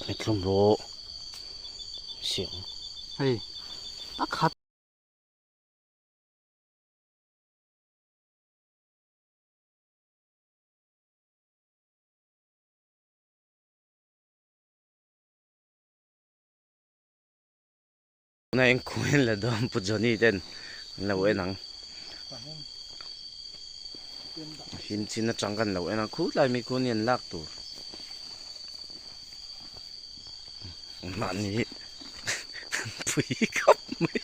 Hmet hlum rawh. Siang. Hei a khat. Tuna eng khuin la dawn Pu Johnny ten an lo en ang. Him chin atang kan lo en ang khulai mi khu ni an lak tur. Mahni pui khawp mai.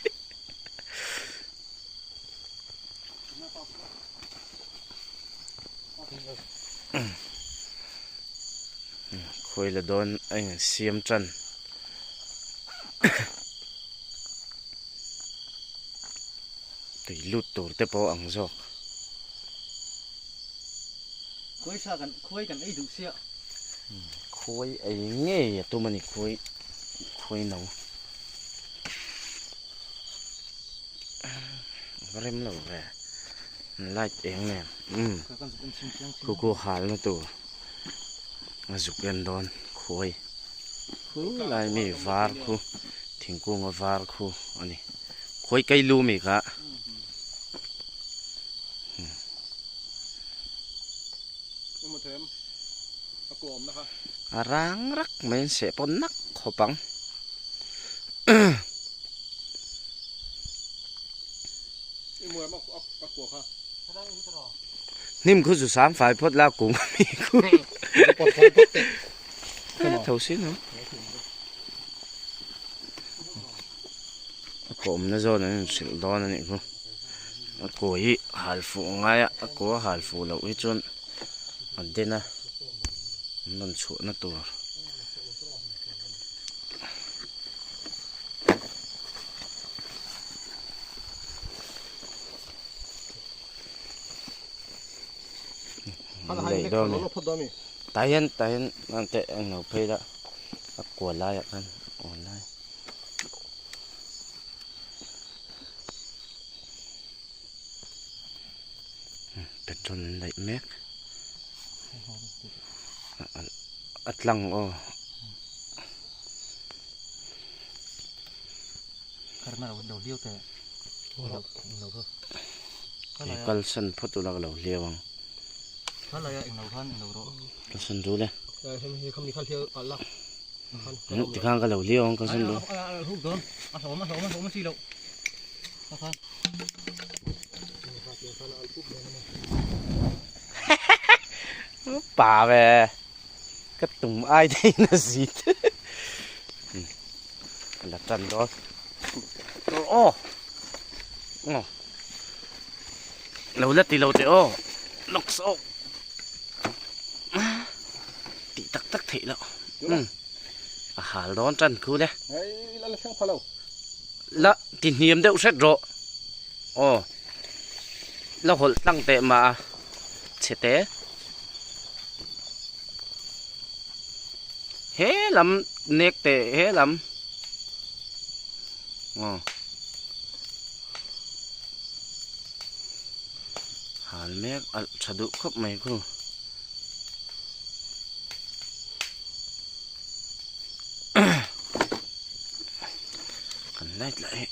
Khawi la dawn a in siam tan tui lut tur te pawh ang zawk. Khuai sa kan khuai kan ei duh sia. Khuai ei ngei a tum a ni khuai khuai no. Va rem lo ve light eng nen umm khu khu hal na tur a zuk en dawn khuai khu lai mi var khu thingkung a var khu a ni khuai kai lu mi kha. A rang rak mai an seh pawh nak khawp ang. Hnim khu chu sam fai phawt la kung a mi khu. Tho sin ho. A kawmna zawn an inhrilh dawn a nih khu. A kaw hi hal fuh a ngai a, a kaw a hal fuh loh hi chuan a den a, an rawn chhuahna tur. Lei dawn a ni tah hian tah hian teh englo phei la a kual laiah khan a kual lai petrol an laih mek a tlang aw. Kalsan phawt ula ka lo hliau ang. Kalsan ru le. Tikhan ka lo hliau ang kalsan ru. Pa ve. Ka tum ai thei na zit la tan dawn aw aw lo la ti lo teh aw lawk saw tih tak tak theih loh a hal dawn tan khu le la ti hniam deuh hret rawh aw la hawlh tlang teh mah a chhe te. He lam nek teh he lam aw hal mek alh tha duh khawp mai khu kan light lah hi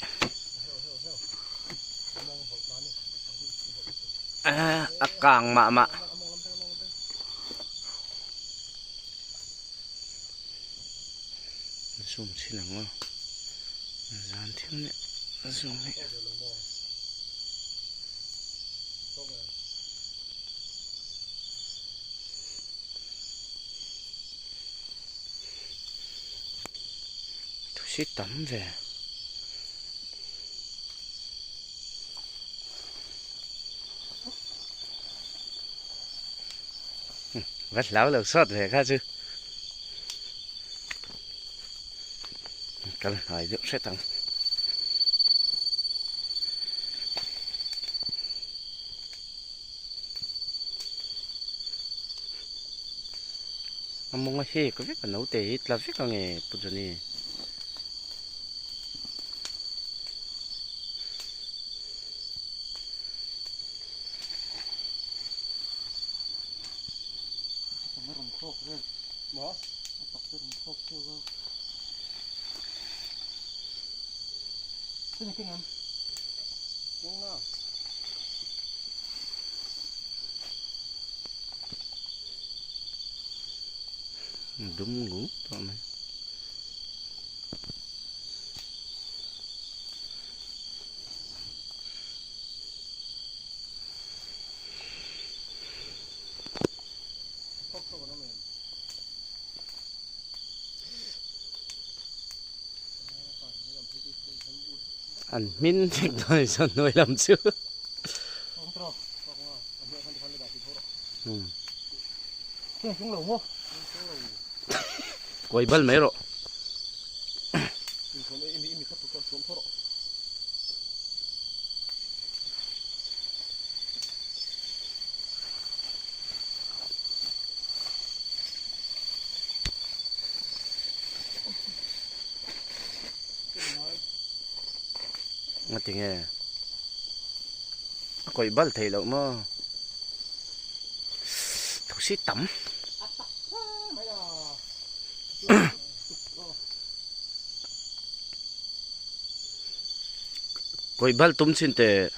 a kang mah mah. Zoom chhin ang aw zan thil leh zoom hi thusi tam ve. Va hlau lo sawt ve kha chu kal hnai deuh hret ang. A mawng a hek vek a naute hi tla vek ange Pu Johnny. Dum ngut tawh mai. An hmin vek dawn in sawn hnuai lam chu. Kawi bal mai rawh. Nga ti nge a kawih bal theih loh maw thosi tam kawih bal tum chin teh.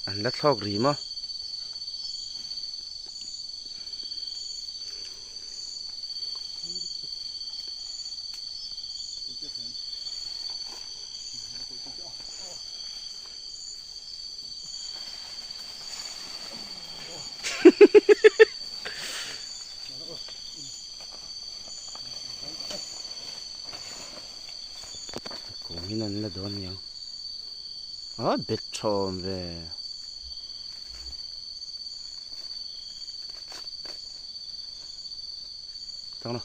An la thlawk rih maw? Kawngin an la dawn niang. A bet tha awm ve. Tang lo.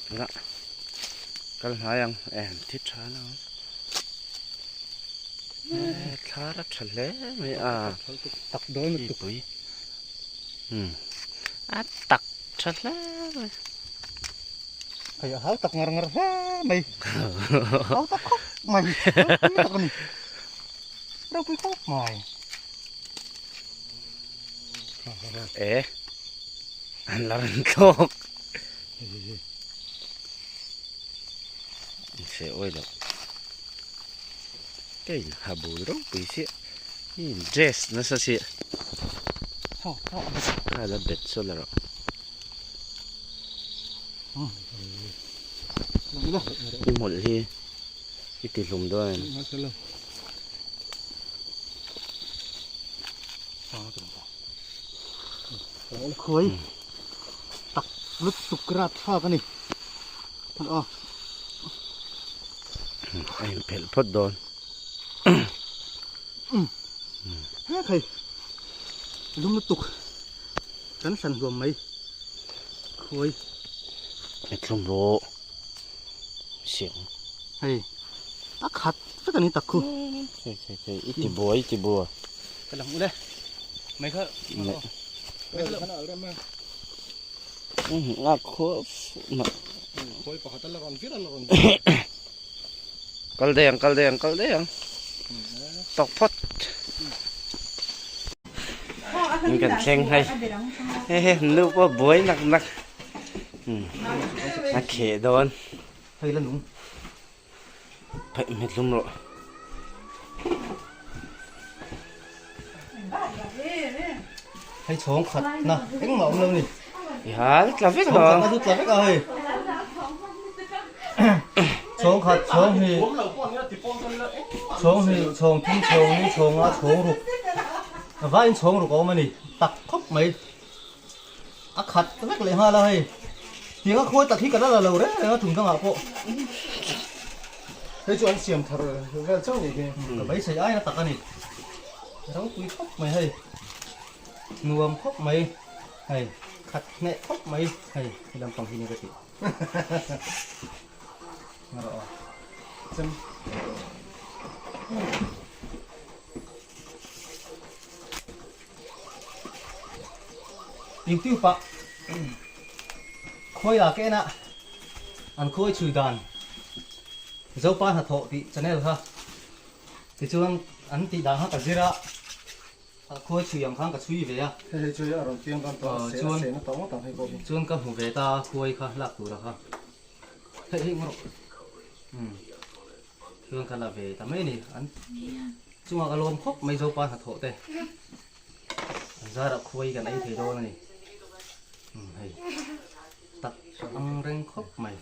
Tunah kal hnai ang em thi tha na thlar a tha hle mai a tak dawn lutuk pui a tak tha hle mai hei a hau tak ngar ngar hle mai hau tak khawp mai ropui tak a ni ropui khawp mai. E an la rawn thlawk se awi loh ka in ha bul ropui chiah i in dress nasa chiah a la bet saw la rawh i hmawlh hi i ti hlum dawn em. Khuai tak lutuk rat thlak a ni a. A inphelh phawt dawn. He khai lum lutuk kan hran hluam mai khuai. A tlum rawh siang. Hei a khat vek a ni tak khu. Khei khei khei i ti buai i ti bua. Ka lang ule mai kha Nga khaw mah. Khawi pakhat a la rawn vir a la rawn Kal daih ang kal daih ang kal daih ang. Tawk phawt. In kan thleng hei. He he nu pawh buai nak nak. A kheh dawn. Hei la nung. Phaih hmet hlum rawh. Hei chhawng khat na engmah awm lo ni. I hal tla vek lo. Chhawng khat na chu tla vek a hei. Chhawng khat chhawng hi chhawng hi chhawng thum chhawng ni chhawng nga chhawng ruk. Vai in chhawng ruk a awm a ni tak khawp mai. A khat vek leh nghal a hei. Tiang a khawi tak hi ka la la lo reng reng a tum dangah pawh. Hei chu an siam thar vel chauh nih hi. Ka beisei aina tak a ni. Ropui khawp mai hei. Nuam khawp mai. Hei khat hneh khawp mai. Hei he lampang hi ni ka tih. Ngarawh a. Chem. YouTube ah khawi la ke ena an khawi chhui dan Zopa hnathawh tih channel kha tichuan an tih dan kha ka zir a khawi chhui ang khan ka chhui ve a. Hei hei chu a rawn piang dan tawh a se a se na tawh ngawt ang hei pawh hi. Chuan ka hmu ve ta khawi kha lak tur a kha hei hei ngarawh umm. Chuan ka la ve ta mai a ni. An chungah ka lawm khawp mai Zopa hnathawh te. An zarah khuai kan ei thei dawn a ni. Umm hei tak ang reng khawp mai.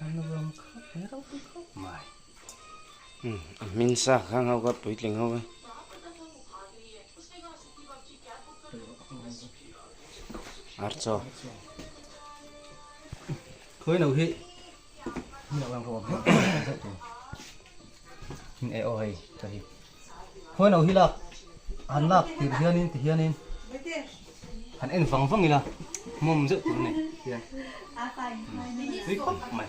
A nuam khawp mai ropui khawp mai. Umm a hmin sa kha ngau ka puitling ho e. Archaw. Khuai no hi E aw hei ka hi khawi no hi lak han lak tir hianin ti hianin han en vang vang ila mawm zeuh tur a ni hian tui khawp mai.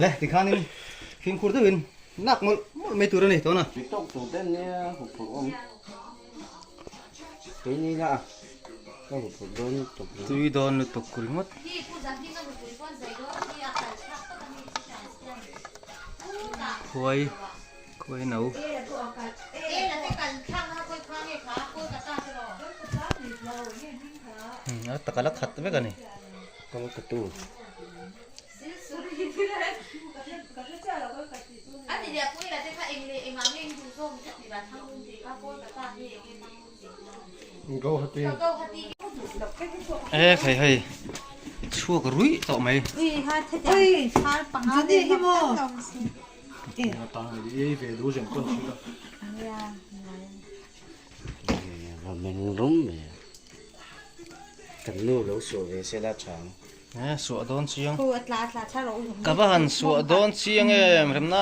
Le tikhanin fimkhur deuhin Nak mawlh mawlh mai tur a ni tawna. Tui tawk tur te nia huphurh awm. Kei ni la ka huphurh dawn lutuk. Tui dawn lutuk ringawt. Khuai khuai no. A taka la khat vek a ni. Kal ka tu. E khai hei chhuak ruih tawh mai. Kan nu lo suah ve se la tha ang. E suah dawn chiang. Ka va han suah dawn chiang em remna.